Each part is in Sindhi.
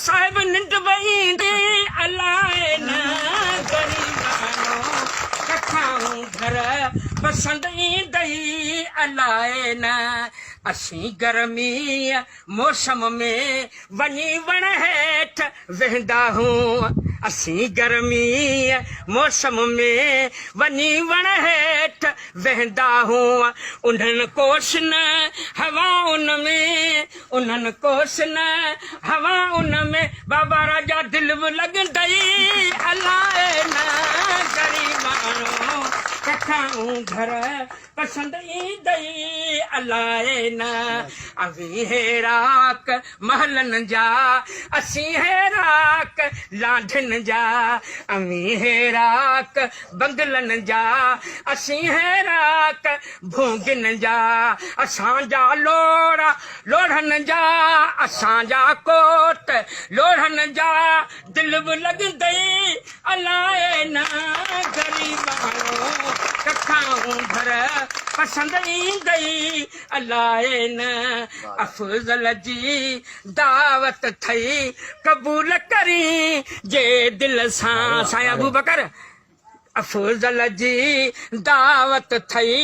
صاحب ننڊ به ايندي الائي نه غريباڻو ڪٿائون گهر پسند ايندئي الائي نه اسين گرميء موسم ۾ وڃي وڻ هيٺ ويهندا هون اسين گرميء موسم ۾ وڃي وڻ هيٺ ويهندا هون انهن ڪوسن هوائن ۾ انهن ڪوسن هوائن ۾ بابا راجا دل به لڳندئي الائي نه غريباڻو ڪٿائون گهر پسند ايندئي الائي نه اوهين هيراڪ محلن جا اسين هيراڪ لانڍين جا اوهين هيراڪ بنگلن جا اسين هيراڪ ڀونگين جا اسان جا لوڙها لوڙهن جا اسان جا ڪوٽ لوڙهن جا دل به لڳندئي الائي نه غريباڻو ڪٿائون گهر پسند ايندئي الائي نه افضل جي دعوت ٿئي قبول ڪرين جي دل سان سائين ابوبڪر افضل جي دعوت ٿئي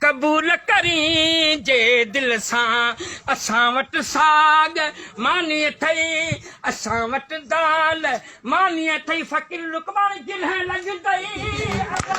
قبول ڪرين جي دل سان اسان وٽ ساڳ ماني اٿئي اسان وٽ دال ماني اٿئي فقير لقمان گلهه لڳندئي ادا.